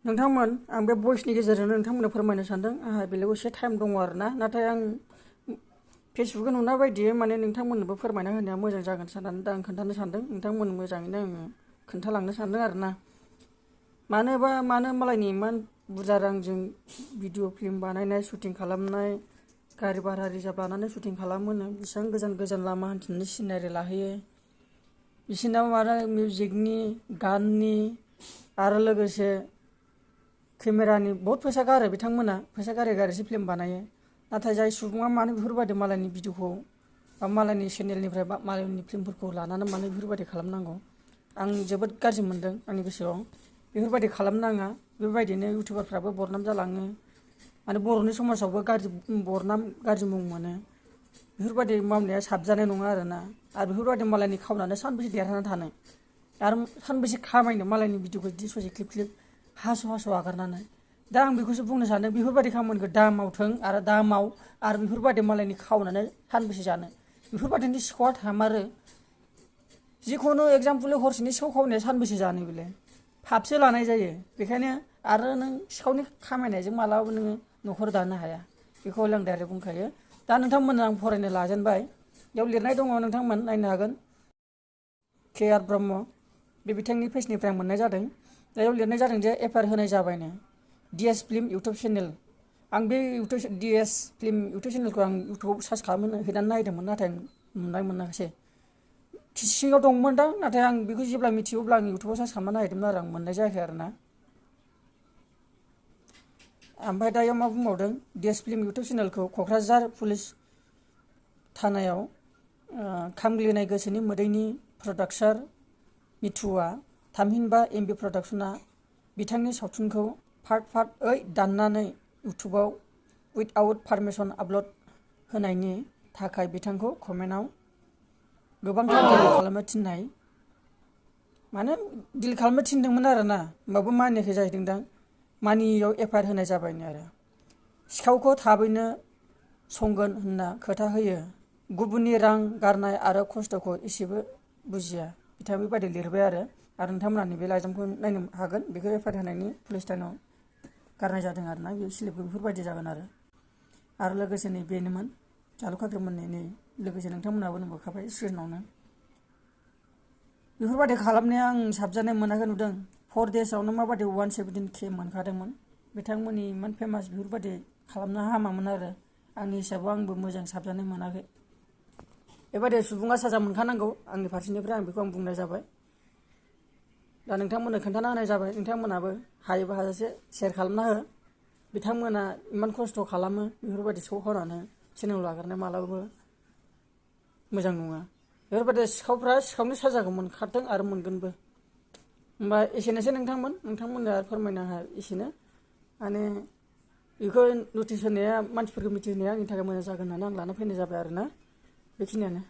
नोंथांमोन आं बे भइसनि गेजेरजों नोंथांमोननो फोरमायनो सानदों आंहा बेलेगाव एसे टाइम दङ आरोना नाथाय आं फेसबुकाव नुनाय बायदि माने नोंथांमोननोबो फोरमायना होनाया मोजां जागोन साननानै दा आं खोन्थानो सानदों नोंथांमोन मोजाङैनो आङो खोन्थालांनो सानदों आरोना मानो मालायनि इमान बुरजा रांजों भिडिअ फिल्म बानायनाय शुटिं खालामनाय गारि भारा रिजार्भ लानानै शुटिं खालामोनो बेसेबां गोजान गोजान लामा हान्थिनानै सिनारि लाहैयो बिसोरनाव आरो मिउजिकनि गाननि आरो लोगोसे केमेरानि बहुत फैसा गारो बिथांमोना फैसा गारैसो फिल्म बानायो नाथाय जाय सुबुङा मानो बेफोरबायदि मालायनि भिडिअखौ बा मालायनि चेनेलनिफ्राय बा मालायनि फिल्मफोरखौ लानानै मानो बेफोरबायदि खालामनांगौ आं जोबोद गाज्रि मोनदों आंनि गोसोआव बेफोरबायदि खालामनाङा बेबायदिनो इउटिउबारफ्राबो बदनाम जालाङो माने बर'नि समाजावबो गाज्रि मुं मोनो बेफोरबायदि मावनाया साबजानाय नङा आरोना आरो बेफोरबायदि मालायनि खावनानै सानबेसे देरहानानै थानो आरो सानबेसे खामायनो मालायनि भिडिअखौ बिदि ससे क्लिप हास' आगारनानै दा आं बेखौसो बुंनो सानो बेफोरबायदि खामानिखौ दा मावथों आरो दा माव आरो बेफोरबायदि मालायनि खावनानै सानबेसे जानो बेफोरबायदिनि सिखावा थामारो जिखुनु एगजामपोल हरसेनि सिखाव खावनाया सानबेसे जानो बेलाय फाबसो लानाय जायो बेखायनो आरो नों सिखावनि खामायनायजों मालाबाबो नोङो न'खर दानो हाया बेखौ आं डाइरेक्ट बुंखायो दा नोंथांमोननो आं फरायनो लाजेनबाय बेयाव लिरनाय दङ नोंथांमोन नायनो हागोन के.आर. ब्रह्म बे बिथांनि पेजनिफ्राय आं मोननाय जादों बेयाव लिरनाय जादों जे FIR होनाय जाबायनो DS फिल्म इउटुब चेनेल आं बे DS फिल्म इउटुब चेनेलखौ आं इउटुबाव सार्च खालामनानै हैनानै नायदोंमोन नाथाय नुनाय मोनाखिसै सिङाव दंमोनदां नाथाय आं बेखौ जेब्ला मिथियो अब्ला आं इउटुबाव सार्च खालामनानै नायदोंमोन आरो आं मोननाय जायाखै आरोना ओमफ्राय दायो मा बुंबावदों DS फिल्म इउटुब चेनेलखौ क'क्राझार पुलिस थानायाव खामग्लिनाय गोसोनि मोदैनि प्रडाक्टर मिथुआ थामहिनबा MB प्रडाक्शना बिथांनि सावथुनखौ पार्ट दाननानै इउटुबाव उइदाउट पारमिसन आपल'ड होनायनि थाखाय बिथांखौ कमेन्टआव गोबांथार डिलिट खालामनो थिननाय माने डिलिट खालामनो थिनदोंमोन आरोना होमबाबो मानियाखै जाहैदोंदां मानियाव FIR होनाय जाबायनो आरो सिखावखौ थाबैनो संगोन होनना खोथा होयो गुबुननि रां गारनाय आरो खस्थ'खौ एसेबो बुजिया बिथाङा बेबायदि लिरबाय आरो नोंथांमोना नैबे लाइजामखौ नायनो हागोन बेखौ FIR होनायनि पुलिस स्टेसनाव गारनाय जादों आरोना बे स्लिपखौ बेफोरबायदि जागोन आरो लोगोसे नै बेनोमोन जालुखाग्रोमोननि नै लोगोसे नोंथांमोनाबो नुबोखाबाय स्क्रिनावनो बेफोरबायदि खालामनाया आं साबजानाय मोनाखै नुदों 4 daysआवनो माबायदि 117K मोनखादोंमोन बिथांमोननि इमान फेमास बेफोरबायदि खालामनो हामामोन आरो आंनि हिसाबाव आंबो मोजां साबजानाय मोनाखै बेबायदि सुबुङा साजा मोनखानांगौ आंनि फारसेनिफ्राय आं बेखौ बुंनाय जाबाय दा नोंथांमोननो खोन्थाना होनाय जाबाय नोंथांमोनाबो हायोबा हाजासे शेयार खालामना हो बिथांमोना इमान खस्थ' खालामो बेफोरबायदि सिखाव खावनानै चेनेल नागारनाय मालाबाबो मोजां नङा बेफोरबायदि सिखावनि साजाखौ मोनखादों आरो मोनगोनबो होमबा एसेनोसै नोंथांमोननो फोरमायनो एसेनो माने बेखौ नटिस होनाया मानसिफोरखौ मिथिहोनाया आंनि थाखाय मोजां जागोन होननानै आं लाना फैनाय जाबाय आरोना बेखिनियानो